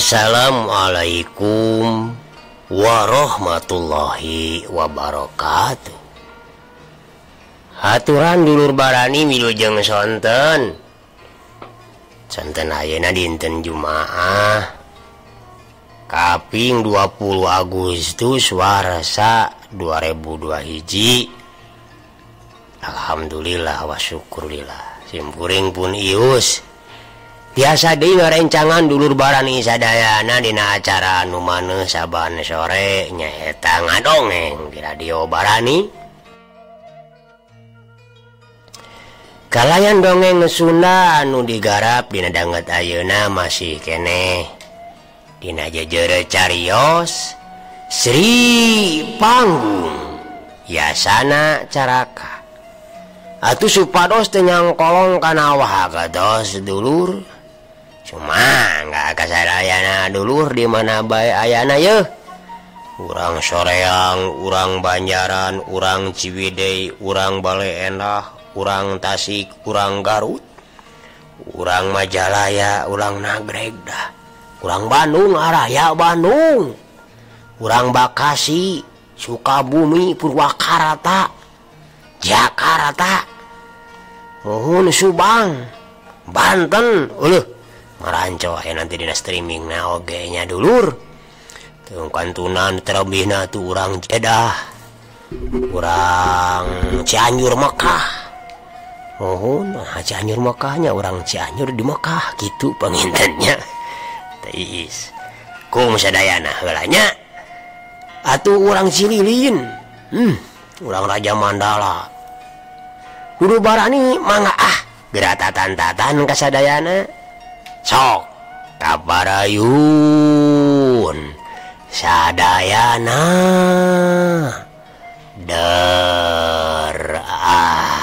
Assalamualaikum warahmatullahi wabarakatuh. Haturan dulur barani wilujeng sonten. Sonten ayeuna dinten Jumaah kaping 20 Agustus warsa 2002 hiji. Alhamdulillah wa syukurillah. Simkuring pun ius. Biasa deui ngarencangan dulur barani sadayana dina acara anu maneuh saban sore nyaeta ngadongeng di Radio Barani. Kalayan dongeng Sunda anu digarap dina danget ayeuna masih keneh dina jejere carios Sri Panggung Yasana Caraka. Atuh supados teu nyangkolong kana wahagados dulur. Cuma nggak kasadayana dulur di mana bae ayana yeuh. Urang Soreang, urang Banjaran, urang Ciwidey, urang Bale Endah, urang Tasik, urang Garut, urang Majalaya, urang Nagreg dah, urang Bandung, araya Bandung, urang Bekasi, Sukabumi, Purwakarta, Jakarta, Nuhun Subang, Banten, uluh. Maranco aya nanti dina streaming na oge nya dulur. Teu kantunan terlebihna tuh urang Jeddah, urang Cianjur Mekah. Nuhun, nah Cianjur Mekahnya urang Cianjur di Mekah gitu pangintennya. Teis. Kum sadayana heula nya. Atuh urang Cililin. Urang Raja Mandala. Kudu barani mangga ah geratatan-tatan kasadayana. Sok kabarayun sadayana der ah.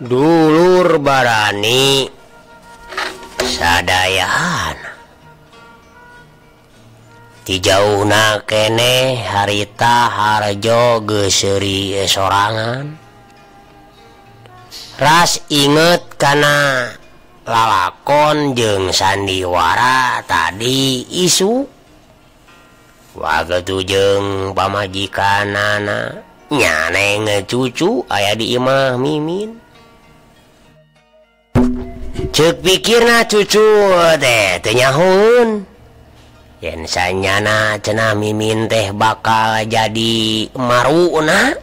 Dulur barani sadayana ti jauhna keneh harita Harjo geus seuri sorangan. Ras inget kana lalakon jeung sandiwara tadi isu wagetu jeung pamajikanana nyaneng cucu aya di imah Mimin. Ceuk pikirna cucu teh teu nyahoeun. Yen sanyana cenah Mimin teh bakal jadi maruna.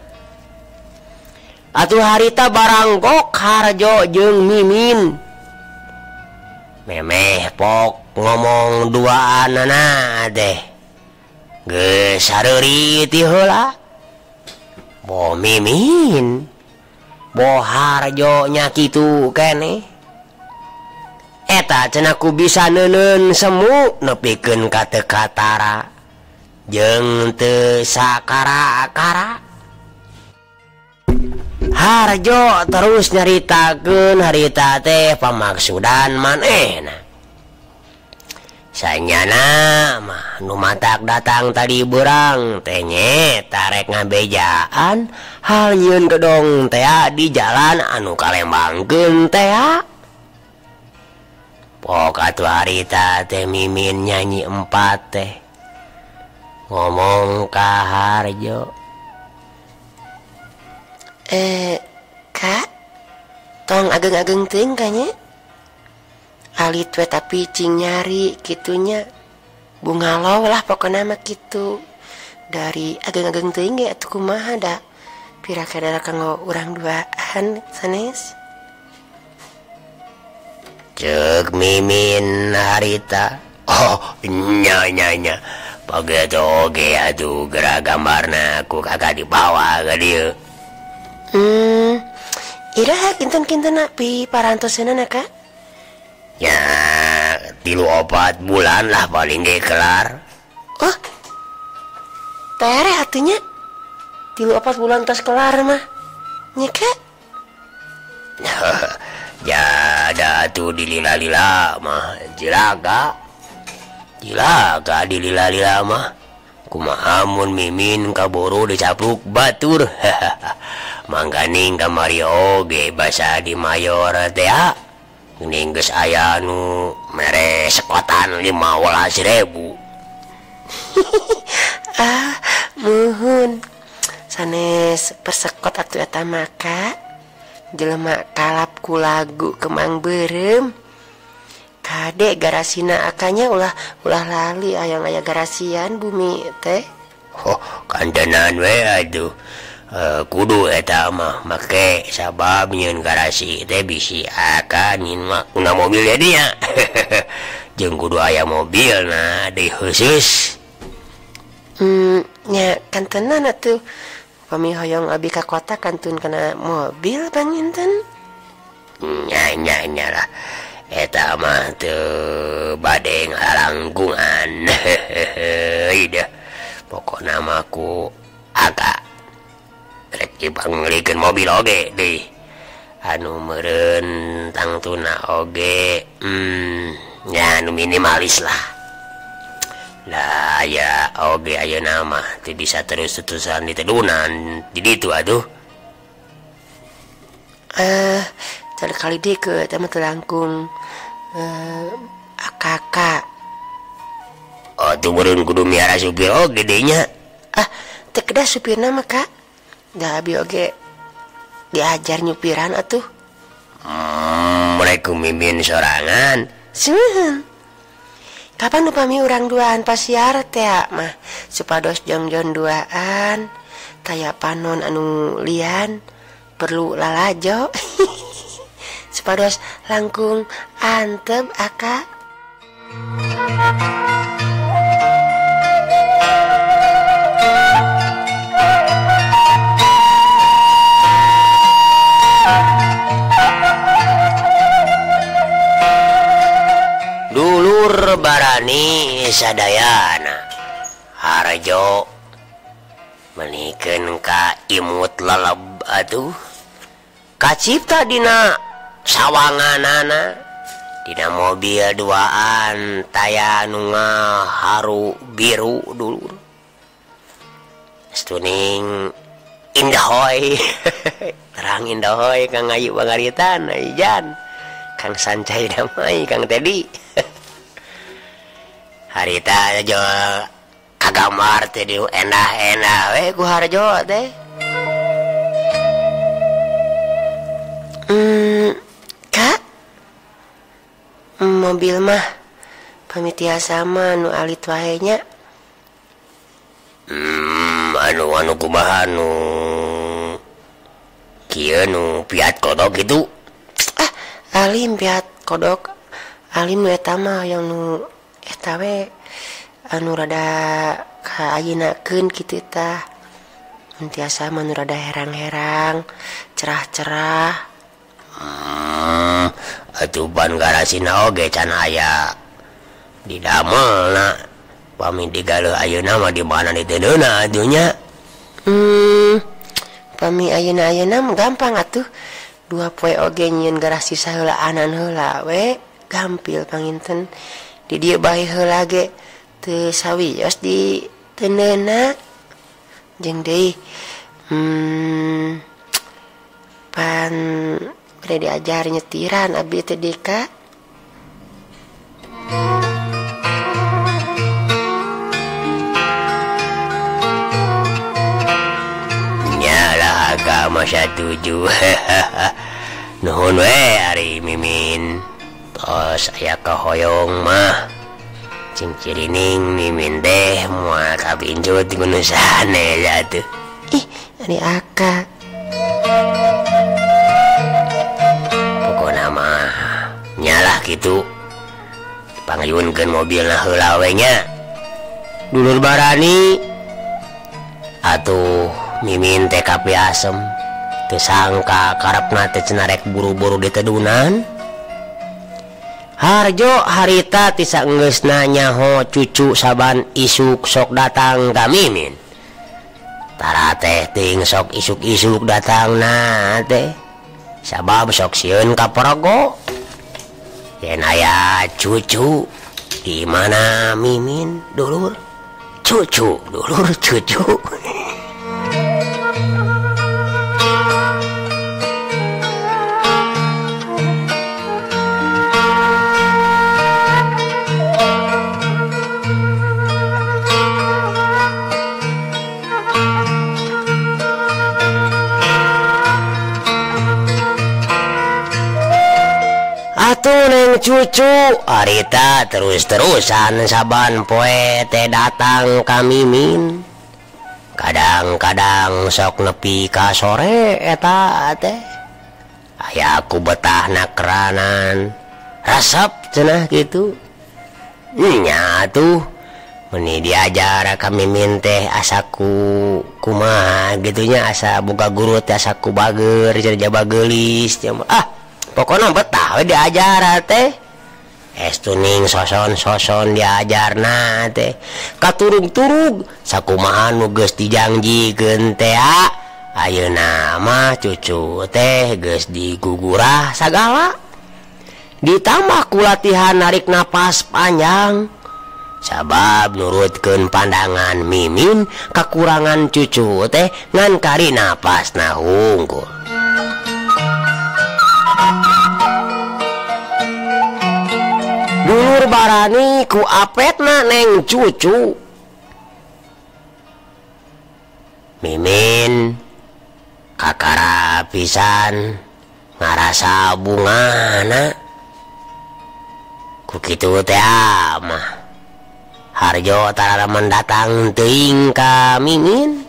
Atuh harita baranggok Harjo jeung Mimin. Memeh pok ngomong duaanana teh. Geus sareuri ti heula. Bo Mimin, bo Harjo nya kitu keneh. Eta cenah ku bisa neuneun semu nepikeun ka teu katara jeung teu sakara-kara. Harjo terus nyaritakeun harita teh pamaksudan manehna. Sanyana mah nu matak datang tadi beurang teh nyeta rek ngabejaan hal nyieun gedong teh di jalan anu kalembangkeun teh. Pok atuh harita teh Mimin nyanyi empat teh ngomong ka Harjo. Kak, tong ageng-ageng teuing kanya. Alit we tapi cing nyari kitunya. Bungalow lah pokona mah kitu. Dari ageng-ageng teuing ge atuh kumaha da. Pira kadara kanggo urang duaan sanes. Cek Mimin harita. Oh, nya nya nya. Pageto oge atuh geura gambarna ku kakak dibawa ka dieu. Iraha kinten-kinten pi parantoseunana Kak? Ya, 3-4 bulan lah paling ge kelar. Oh. Tereh atunya. 3-4 bulan tos kelar mah. Nya Kak? Ya da atuh dilila-lila mah jilaga. Jilaga dilila-lila mah. Kumaha mun Mimin kaburu dicapluk batur. Mangganing kamari oge basa di mayor teh geuning geus aya nu mere sekotan 15.000. Ah, muhun. Sanes persekot atuh eta mah Kak. Jelema kalap ku lagu kemang beureum. Kade garasina akanya ulah ulah lali ayang aya garasian bumi teh. Oh, kantenan we atuh. Kudu eta mah make sabab nyieun garasi teh bisi akan nyin mah kuna mobil dia. Jeung kudu aya mobilna deui khusus. Nya kantenan atuh. Pami hoyong abi ka kota kantun kana mobil panginten. Nya nya nya lah. Eta mah teu bade ngalangkungan. Ida. Pokona mah ku agak rek dipanglikeun mobil oge deui. Anu meureun tangtuna oge nya anu minimalis lah. Lah ya oge ayeuna mah teu bisa terus-terusan ditedunan di ditu atuh. Kali deui ke eta mah teu langkung akaka. Oh, tuh meureun kudu miara supir oge deui nya. Ah, teu kedah supirna mah Kak. Da abi oge diajar nyupiran atuh. Mereka mimin sorangan. Seuh. Kapan upami urang duaan pasiar teh mah supados jongjon duaan taya panon anu lian perlu lalajo. Supados langkung antep aka. Dulur barani sadayana Harjo menikeun ka imut leleb atuh kacipta dina sawanganana dina mobil duaan taya nu ngaharu biru dulur stuning indahoy. Terang indahoy Kang Ayu Bangaritan Ijan Kang Sancai Damai Kang Teddy. Harita jo kagambar teh di endah-endah we ku Harjo teh. Kak, mobil mah pamit tiasa mah nu alit wae nya. Anu anu kumaha nu kieu nu Fiat kodok gitu. Ah, alim Fiat kodok. Alim nu eta mah yang nu eta we anu rada kaayeunakeun kitu tah. Mun tiasa mah nu rada herang-herang, cerah-cerah. Atuh ban garasina oge can aya didamelna. Pami digaleuh ayeuna mah di mana diteundeuna atuh nya. Pami ayeuna-ayeuna mah gampang atuh. 2 poe oge nyieun garasi saheulaanan heula we, gampil panginten. Di dieu bae heula ge teu sawios di teundeuna. Jeung deui pan bade diajar nyetiran abi teh Dika. Nyalah agama satuju. Nuhun we ari Mimin. Tos aya kahoyong mah. Cing cirining mimin teh moal kapincut ku nu sanes atuh. Ih, ari aka. Pokona mah nyalah kitu. Pangayunkeun mobilna heula we nya. Dulur barani atuh mimin teh kapiasem. Teu sangka karepna teh cenah rek buru-buru ditedunan. Harjo harita ti saenggeusna nyaho cucu saban isuk sok datang ka mimin. Tara teh ting sok isuk-isuk datangna teh. Sabab sok sieun ka porogo. Yen aya cucu di mana mimin dulur? Cucu, dulur cucu. Atuh neng cucu harita terus-terusan saban poe teh datang ka mimin. Kadang-kadang sok nepi ka sore eta teh. Aya ku betahna keranan. Resep cenah kitu. Nya atuh meni diajar ka mimin teh asa ku kumaha gitunya, asa boga guru teh asa ku bager cenah jaba geulis. Ah, pokoknya betah we diajar teh. Estuning soson-soson diajarna teh. Katurug-turug sakumaha nu geus dijangjikeun teh. Ayeuna mah cucu teh geus digugurah sagala. Ditambah ku latihan narik napas panjang. Sabab nurutkeun pandangan mimin kakurangan cucu teh ngan kari napasna hungkul. Dulur barani ku apetna neng cucu. Mimin kakara pisan ngarasa bungana. Ku kitu teh mah Harjo tara mendatang teuing ka mimin.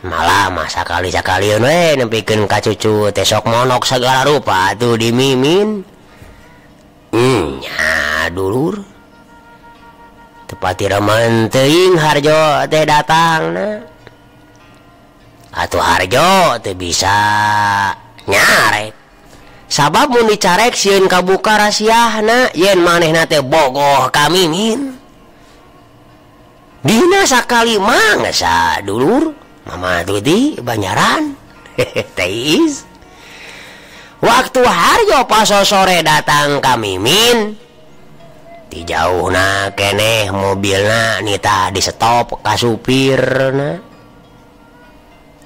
Malah mah sakali-sakalian we nepikeun ka cucu teh sok monok segala rupa atuh di mimin. Nya dulur tepati remen teuing Harjo teh datangna. Atuh Harjo teh bisa nyarek. Sabab mun dicarek sieun kabuka rasiahna yen manehna teh bogoh ka mimin. Dina sakali mah geus dulur Mama Tuti Banyaran. Teis. Waktu Harjo paso sore datang ka mimin, di jauhna keneh mobilna nita di stop ka supirna.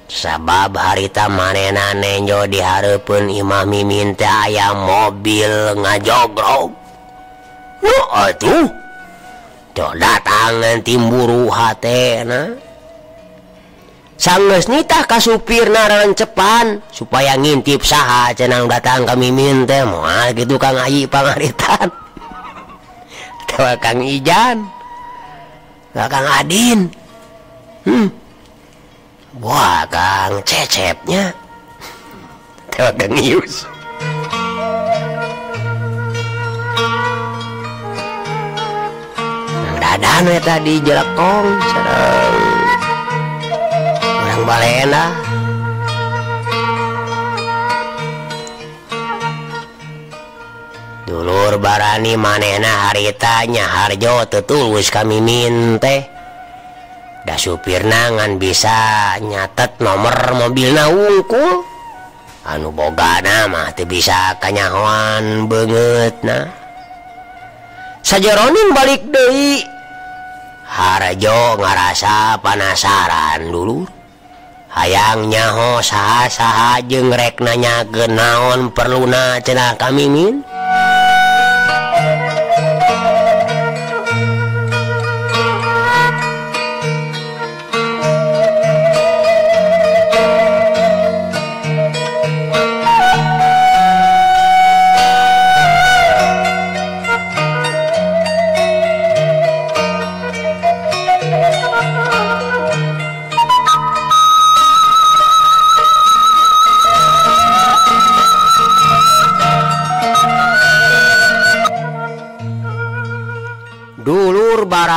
Sabab harita manehna nenjo di hareupeun imah mimin teh aya mobil ngajogrog. Nu atuh teu datang timburu hatena. Sanggeus nitah ka supirna rencepan supaya ngintip saha cenah datang ka mimin teh moal kitu Kang Ayi pangaritan. Atawa Kang Ijan, Kang Adin. Wah, Kang Cecepnya. Atawa Kang Ius. Kang Dadan we tadi jelekong sareng urang balena. Dulur barani manehna harita nya Harjo teu tulus ka mimin teh. Da supirna ngan bisa nyatet nomor mobilna wungkul. Anu bogana mah teu bisa kanyahoan beungeutna. Sajeroning balik deui Harjo ngarasa panasaran dulur. Hayang nyaho saha-saha jeung rek nanyakeun naon perluna cenah ka mimin.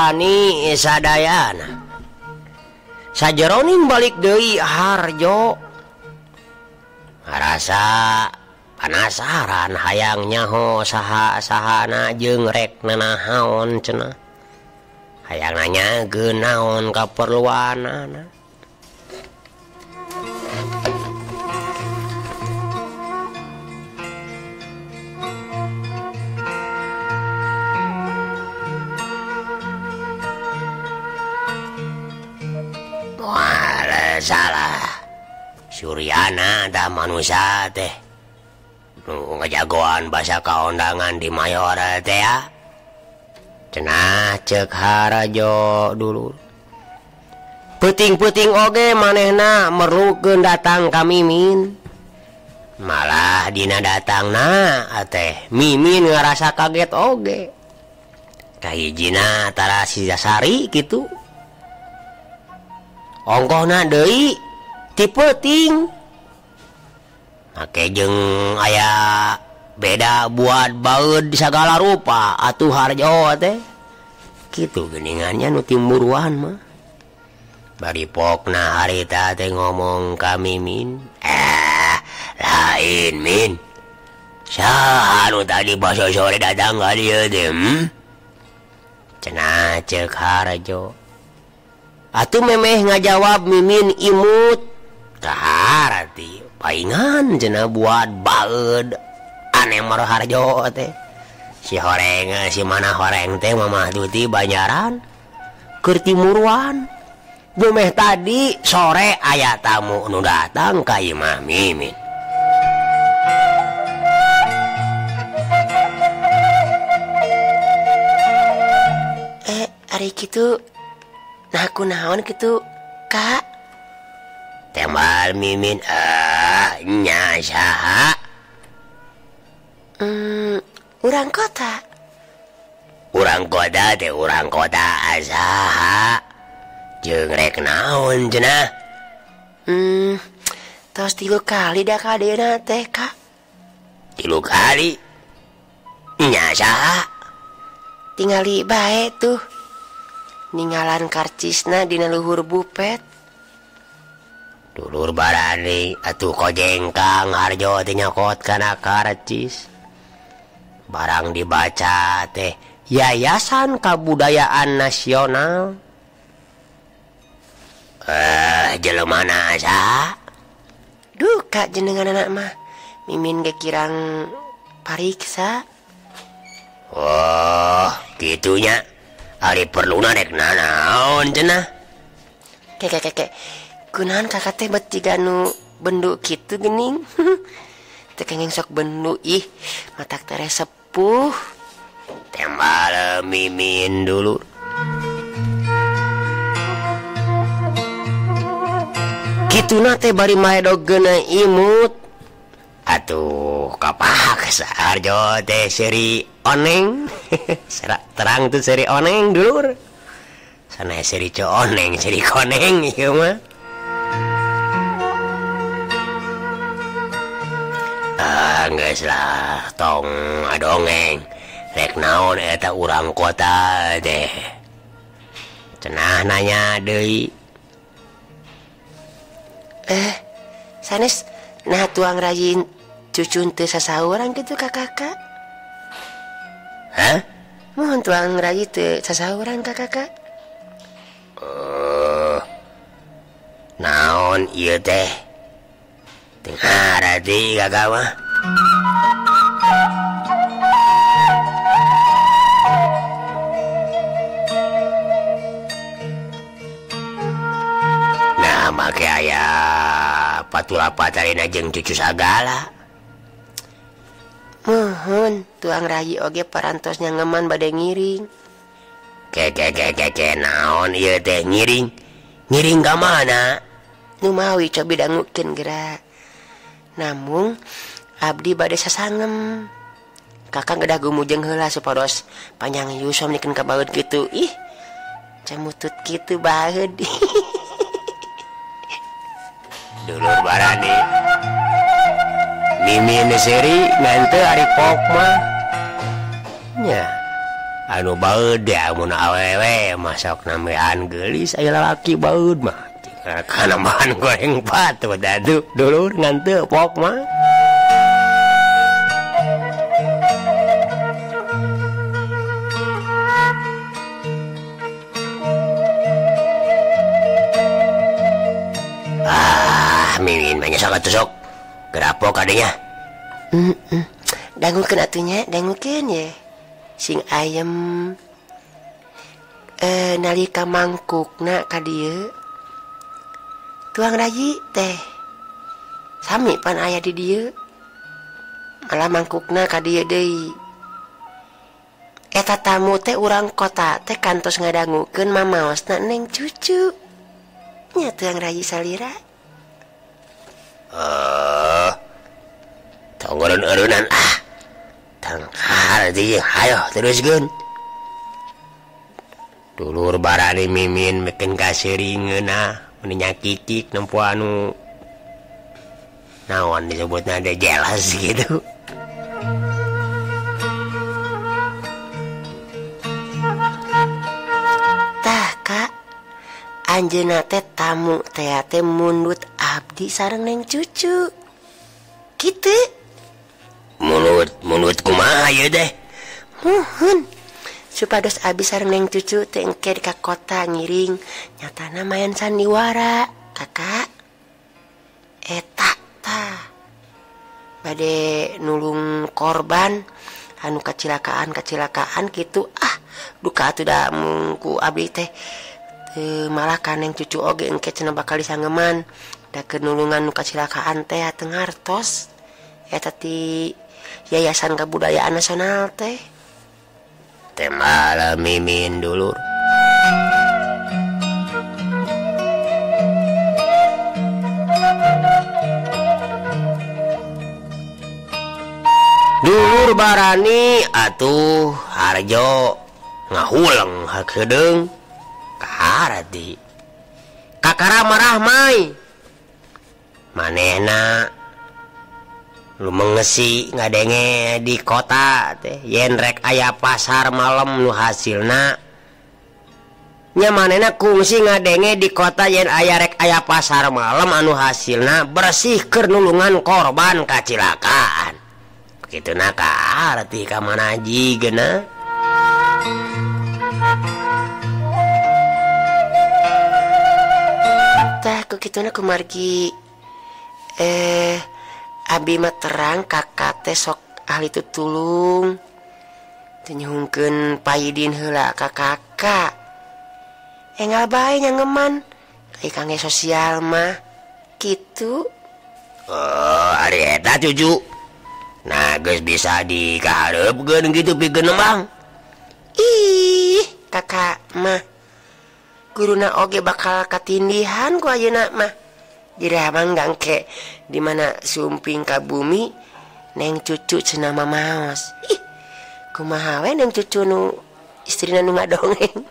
barani sadayana. Sajeroning balik deui Harjo ngarasa panasaran hayang nyaho saha-sahana jeung rek nanahaon cenah. Hayang nanyakeun naon kaperluanana. Wah, salah. Suryana tah manusia teh nu ngajagoan basa kaondangan di Mayora teh ya. Cenah ceuk Harjo dulur. Peuting-peuting oge manehna merlukeun datang ka Mimin. Malah dina datangna teh Mimin ngarasa kaget oge. Kahijina tara sisasari kitu. Ongkohna deui ti peuting. Make jeung aya beda buat baeud sagala rupa atuh Harjo teh. Kitu geuningannya nu timburuan mah. Bari pokna harita teh ngomong ka Mimin, lain Min. Saha nu tadi baso sore datang ka dieu teh? Cenah ceuk Harjo. Atuh memeh ngajawab Mimin imut. Kaharti paingan cenah buat baeud aneh maro Harjo teh. Si horeng si mana horeng teh Mamah Tuti Banjaran keur timuruan. Bumeh tadi sore aya tamu nu datang ka imah Mimin. Ari kitu nah kunaon kitu Kak? Tembal Mimin nya saha? Urang kota. Urang kota teh urang kota saha? Jeung rek naon cenah? Tos 3 kali dah kadena teh Kak. 3 kali? Nya saha? Tingali bae tuh. Ninggalan karcisna dina luhur bupet. Dulur barani atuh kojengkang Harjo teh nyokot kana karcis. Barang dibaca teh Yayasan Kabudayaan Nasional. Jelema saha? Duh Kak jenengan anak mah Mimin ge kirang pariksa. Oh, kitunya. Ari perluna rek nanaon cenah. Keke. Kunaon kakak teh bet jiga nu bendu kitu geuning. Teu kenging sok bendu ih, matak teh sepuh. Tembal Mimin dulu. Kituna teh bari maedog geuna imut. Atuh kapaksa Harjo teh seri oneng. Terang tuh seri oneng dulur. Sana seri coneng, seri koneng ieu mah. Geus lah tong adongeng. Rek naon eta urang kota teh. Cenah nanya deui. Sanes nah tuang rajin cucun teu sasauran kitu ka kakak. Hah? Mohon tuang rayi teu sasauran ka kakak. Naon ieu teh? Teu ngarti kakak mah. Nah, make aya patula patarina jeung cucu sagala. Mohon tuang rayi oge parantos nyangeman bade ngiring. Ke naon ieu teh ngiring? Ngiring ka mana? Nu mawi cobi dangukeun geura. Namung abdi bade sasangem. Kakang gedah gumujeng heula supados panjang yuswa nikeun ka baeud kitu. Ih, camutut kitu baeud. Dulur barani. Mimin seri ngan teu ari pok mah. Nya. Anu baeud ya mun awewe masok nambean geulis aya lalaki baeud mah kana bahan goreng batu dadu dulur ngan teu pok mah. Ah, mimin mah sok atuh sok. Gerapok adanya. Heeh. Dangukeun atuh nya, dangukeun ye. Sing ayem nalika mangkukna ka dieu. Tuang rayi teh. Sami pan aya di dieu. Malah mangkukna ka dieu deui. Eta tamu teh urang kota teh kantos ngadangukeun mamaosna Neng Cucu. Nya tuang rayi salira. Tonggoron-eurunan ah. Tangkal di hayo teruskeun. Dulur barani mimin meukeun kaseuringeun ah, mun nyakikik nempo anu naon disebutna teh jelas gitu. Tah Kak, anjeunna teh tamu teh teh mundut abdi sareng Neng Cucu. Kitu. Mulut kumaha ieu teh? Muhun. Supados abi sareng Neng Cucu teh engke ka kota ngiring nyatana main sandiwara, Kakak. Eta tah. Bade nulung korban anu kacilakaan-kacilakaan kitu ah duka atuh da mungku abdi teh teu malah ka Neng Cucu oge engke cenah bakal disangeman da keur nulungan nu kacilakaan teh teu ngartos. Eta ti Yayasan Kebudayaan Nasional teh. Teh malah mimin dulur. Dulur barani atuh harjo ngahuleng hakedeung kaharati. Kakara marah mai. Manehna lu mengesi ngadenge di kota teh yen rek aya pasar malam nu hasilna nya manehna kungsi ngadenge di kota yen aya rek aya pasar malam anu hasilna bersih keur nulungan korban kacilakaan. Kituna kaarti ka mana jigeuna. Tah ku kituna kumargi abi mah terang kakak teh sok ahli tutulung teu nyuhunkeun paidin heula ka kakak. Enggal bae nyangeman kai kangge sosial mah kitu. Oh, ari eta cucu. Nah, geus bisa dikahareupkeun kitu pikeun nembang. Ih, kakak mah guruna oge bakal katindihan ku ayeuna mah. Dirahmang gangke di mana sumping ka bumi Neng Cucu cenah mamaos. Ih, kumaha we Neng Cucu nu istrina nu ngadongeng.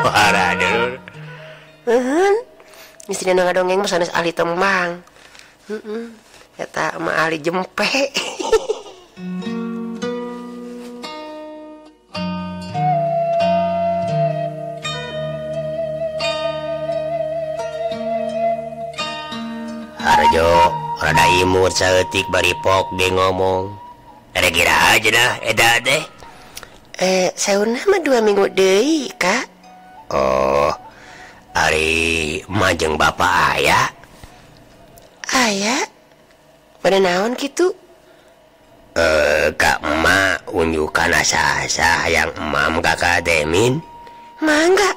Parah dulur. Heuh. Istrina nu ngadongeng mah sanes ahli tembang. Heeh. Eta mah ahli jempe. Harjo rada imut saeutik bari pok ge ngomong. Ada kira aja dah eta teh. Sauna mah 2 minggu deui, Kak. Oh, ari majeng bapak aya. Aya? Pada naon kitu? Kak emak unjukan asa-asa hayang emam kakak Demin. Mangga.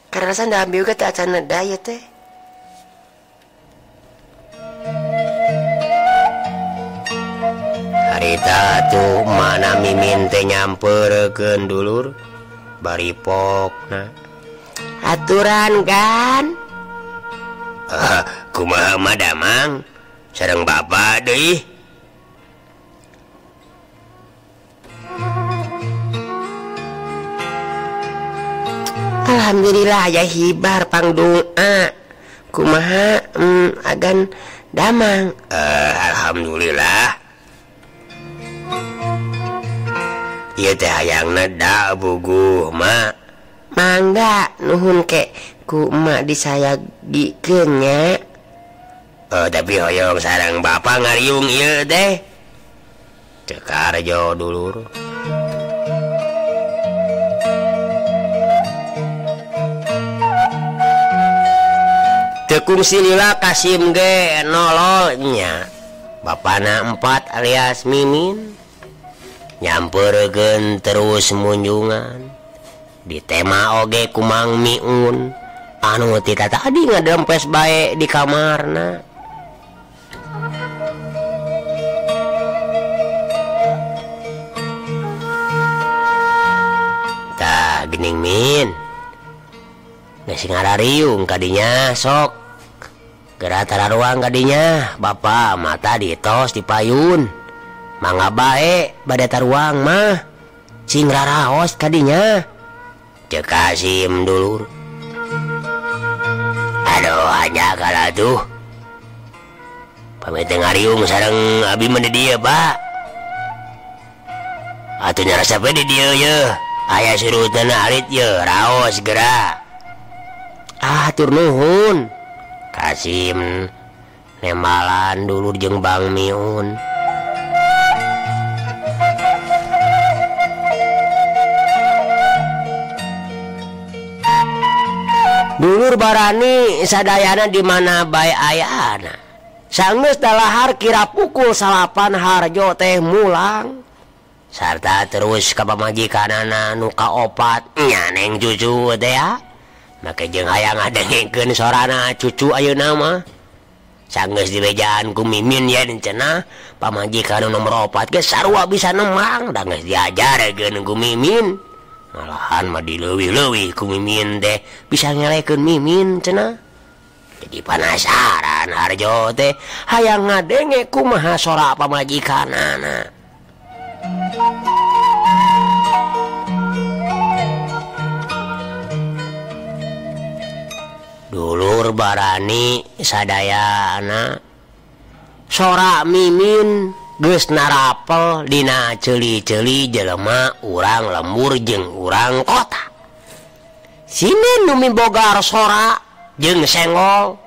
Karena da ambil ge teh acan neda ieu teh. Harita tuh mana mimin teh nyamperkeun dulur bari pokna. Aturan kan? Kumaha mah damang sareng bapak deui. Alhamdulillah ya hibar pangdoa. Kumaha agan damang. Alhamdulillah. Ieu teh hayangna da buguh mak. Mangga nuhun ke ku emak disayagikeun nya. Oh, tapi hoyong sareng bapak ngariung ieu teh. Cek Harjo dulur. Teu kungsi lila Kasim ge nolol nya. Bapana 4 alias Mimin nyamperkeun terus munjungan. Ditema oge ku Mang Miun anu tita tadi ngadempes bae di kamarna. Tah geuning Min. Geus ngarariung kadinya sok. Geura tararuang kadinya, bapa mata ditos di payun. Mangga bae bade taruang mah. Sing raraos kadinya. Cek Kasim dulur. Aduh hanya kalah tuh. Pamit ngariung sareng abi mah di dieu, Pak. Atuh nyarasa we di dieu ye. Aya surutna alit ye, raos geura. Ah tur nuhun. Kasim nembalan dulur jeung Bang Miun. Dulur barani sadayana di mana bae ayana. Sanggeus dalahar kira pukul 9 Harjo teh mulang. Sarta terus ka pamajikanana nu kaopat nya Neng Cucu teh ya. Make jeung hayang ngadengkeun sorana cucu ayeuna mah. Sanggeus dibejaan ku Mimin yen cenah pamajikan nomor 4 ge sarua bisa nemang da geus diajarkeun ku Mimin. Malahan mah dileuwih-leuwih ku Mimin teh bisa ngelekeun Mimin cenah. Jadi panasaran Harjo teh hayang ngadenge kumaha sora pamajikanana. Dulur barani sadayana sora Mimin geus narapel dina ceuli-ceuli jelema urang lembur jeung urang kota. Sinen nu mibogar sora jeung senggol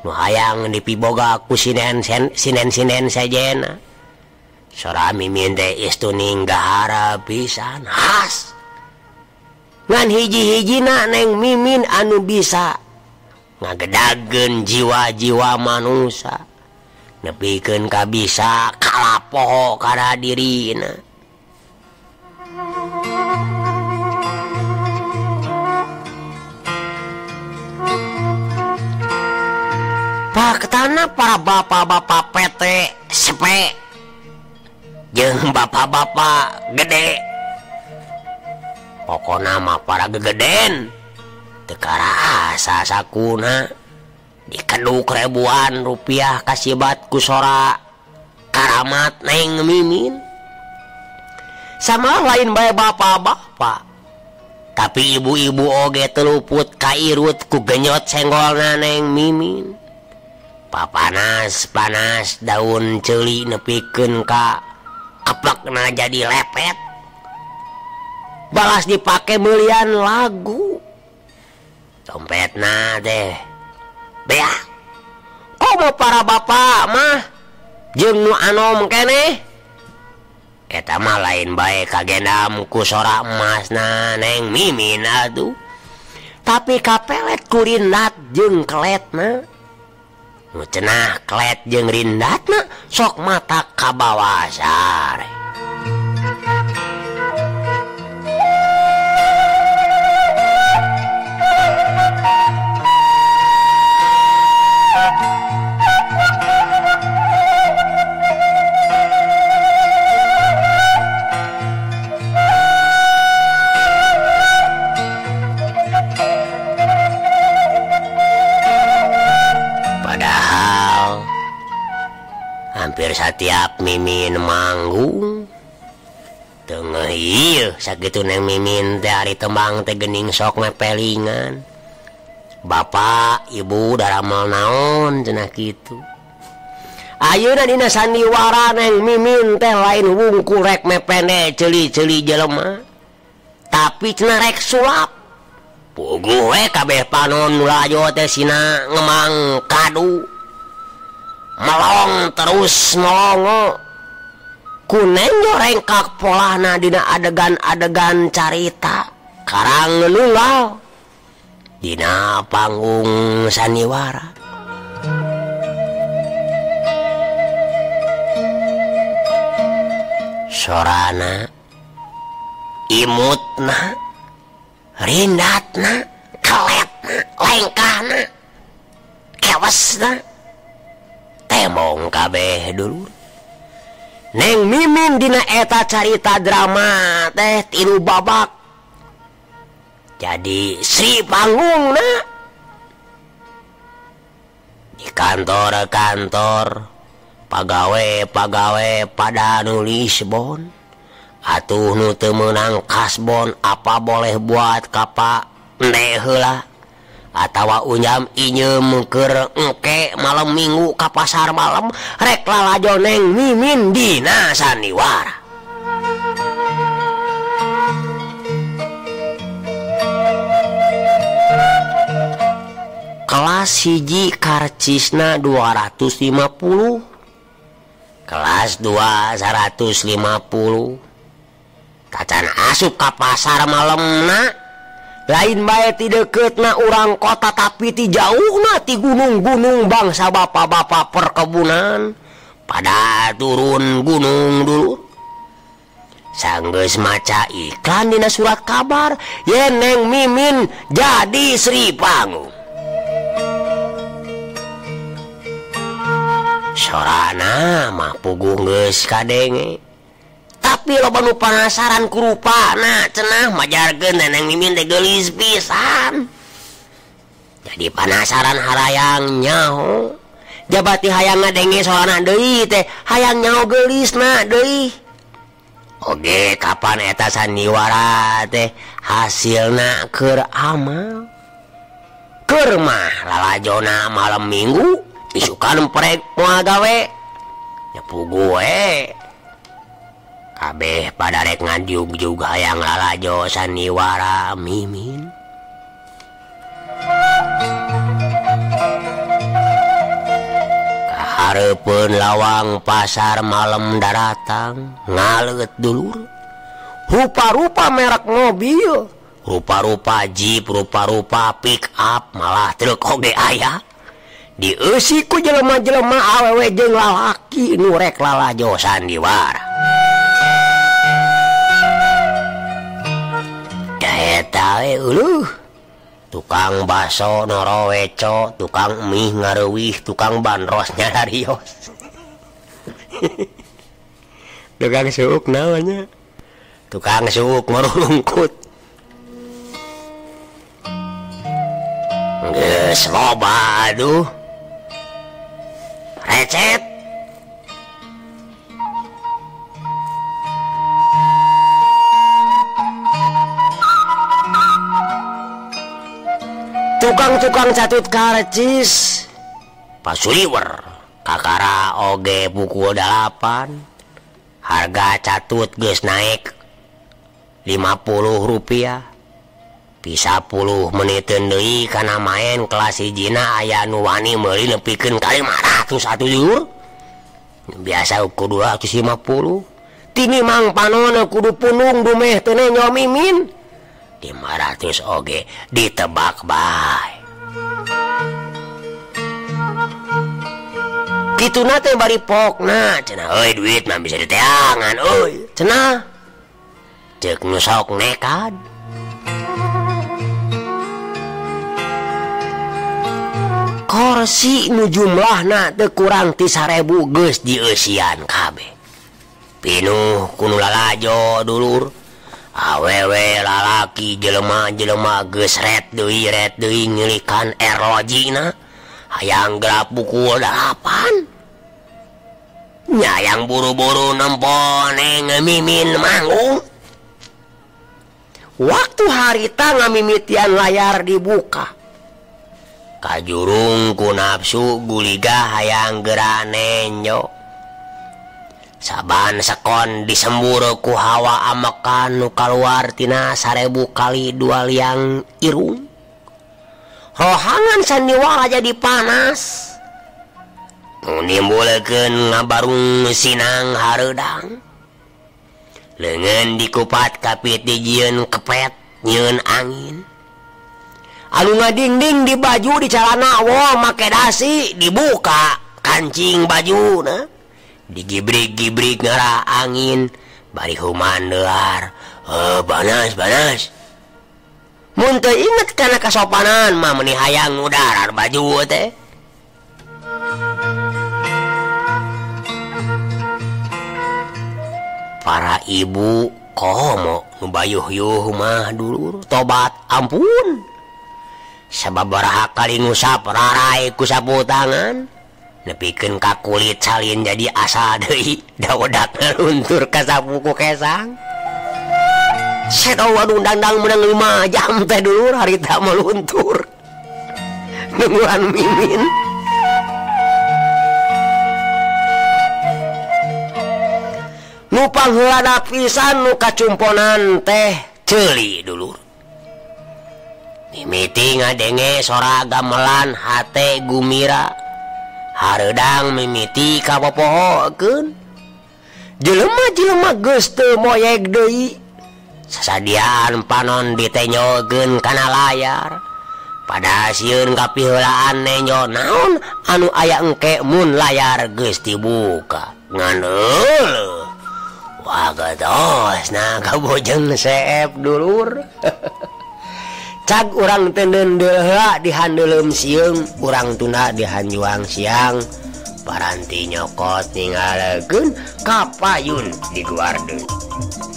nu hayang dipiboga ku sinen-sinen sejena. Sora Mimin teh istuning gahara pisan khas. Ngan hiji-hijina Neng Mimin anu bisa ngagedageun jiwa-jiwa manusia nepikeun ka bisa kalapoho kana dirina. Paktana para bapak-bapak PT SP jeung bapak-bapak gede, pokona mah para gegeden tekara asa sakuna dikeduk ribuan rupiah kasibat ku sora karamat Neng Mimin. Sama lain bae bapak-bapak, tapi ibu-ibu oge teluput kairut ku genyot senggolna Neng Mimin. Papanas-panas daun ceuli nepikeun ka keplekna jadi lepet. Balas dipake meulian lagu. Dompetna teh beak. Komo para bapak mah jeung nu anom keneh. Eta mah lain bae kagendam ku sora emasna Neng Mimin atuh. Tapi kapelet ku rindat jeung keletna. Nu cenah kelet jeung rindatna sok mata kabawa sare. Padahal hampir setiap Mimin manggung tengah ieu sakitu Neng Mimin teh ari tembang teh geuning sok mepelingan. Bapak, ibu daramel naon cenah kitu. Ayeuna dina sandiwara Neng Mimin teh lain wungkul rek mepende ceuli-ceuli jelema. Tapi cenah rek sulap. Puguh we kabeh panon nu lalajo teh sina ngemang kadu. Melong terus melongo. Ku Neng rengkak polahna dina adegan-adegan carita karang nunggal dina panggung sandiwara. Sorana, imutna, rindatna, keletna, lengkahna, kewesna, temong kabeh dulur. Neng Mimin dina eta carita drama teh 3 babak. Jadi Sri Panggungna di kantor-kantor pagawe-pagawe pada nulis bon. Atuh nu teu meunang kasbon apa boleh buat kapa ende heula atawa unjam inyeum keur engke malam minggu ka pasar malam rek lalajo Neng Mimin dina sandiwara. Kelas 1 karcisna 250, kelas 2 150. Kacan asup ka pasar malamna lain bae ti deketna urang kota tapi ti jauhna ti gunung-gunung bangsa bapak-bapak perkebunan pada turun gunung dulu. Sanggeus maca iklan dina surat kabar yen Neng Mimin jadi Sri Panggung. Sorana mah puguh geus kadenge. Tapi loba nu penasaran ku rupana cenah majarkeun Neng Mimin teh geulis pisan. Jadi penasaran harayang nyaho. Jabati hayang ngadenge sorana deui teh hayang nyaho geulisna deui. Oge kapan eta sandiwara teh hasilna keur amal. Keur mah lalajona malam minggu isukan prek moal gawe. Nya puguh we. Kabeh pada rek ngadiug-jug hayang lalajo sandiwara Mimin. Kahareupeun lawang pasar malam daratang ngaleut dulur. Rupa-rupa merek mobil, rupa-rupa jeep, rupa-rupa pick up, malah truk oge aya. Dieusi ku jelema-jelema awewe jeung lalaki nu rek lalajo sandiwara. Eta we uluh. Tukang baso noroweco, tukang mie ngareuwih, tukang bandros nyarios. Tukang suuk namanya. Tukang suuk marulungkut. Geus loba aduh. Recet. Tukang-tukang catut karcis pasuliwer kakara oge pukul 8. Harga catut geus naik 50 rupiah. Bisa 10 meniteun deui kana main kelas hijina aya nu wani meuli nepikeun ka 500 atuh jur. Biasa ukur 250. Tini mang panona kudu punung dumeh teu nenyo Mimin. 500 oge ditebak bae. Kituna teh bari pokna cenah euy duit mah bisa diteangan euy cenah. Ceuk nu sok nekad. Korsi nu jumlahna teu kurang ti 1000 geus dieusian kabeh. Pinuh ku nu lalajo dulur. Awewe lalaki jelema-jelema geus ret deui ngilikan erlojina hayang gelap pukul 8. Nya yang buru-buru nempo Neng Mimin manggung. Waktu harita ngamimitian layar dibuka. Kajurung ku nafsu guliga hayang geura nenjo. Saban sekon disembur ku hawa amekan nu kaluar tina 1000 kali 2 liang irung. Rohangan sandiwara jadi panas. Nu nimbulkeun ngabarung sinang hareudang. Leungeun dikupat kapit dijieun kepet nyieun angin. Anu ngadingding di baju di calana wo make dasi dibuka kancing bajuna digibrik-gibrik ngarah angin bari humandear panas panas. Mun teu inget kana kasopanan mah meuni hayang ngudarar baju teh. Para ibu komo nu bayuh-yuh mah dulur tobat ampun. Sababaraha kali ngusap rarai ku sapu tangan nepikeun ka kulit salin jadi asa deui dawedak luntur ka sapu ku kesang. Setawa undang-undang menang 5 jam teh dulur harita meluntur nungguan mimin. Nu pangheulana pisan nu kacumponan teh ceuli dulur. Mimiti ngadenge sora gamelan hate gumira. Hareudang mimiti kapopohokeun. Jelema-jelema geus teu moyeg deui. Sasadian panon ditenyokeun kana layar. Pada sieun kapiheulaan nenyo naon anu aya engke mun layar geus dibuka. Ngan euleuh. Wah geus na kabojeng seep dulur. Cag urang tenden deheula dihandeuleum sieung, urang tunda dihanjuang siang. Paranti nyokot ninggalekeun kapayun diguardeun.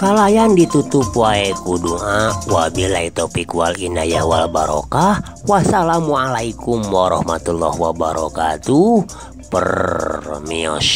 Kalayan ditutup wae ku doa wabillahi taufik wal inayah wal barokah. Wassalamualaikum warahmatullahi wabarakatuh. Permios.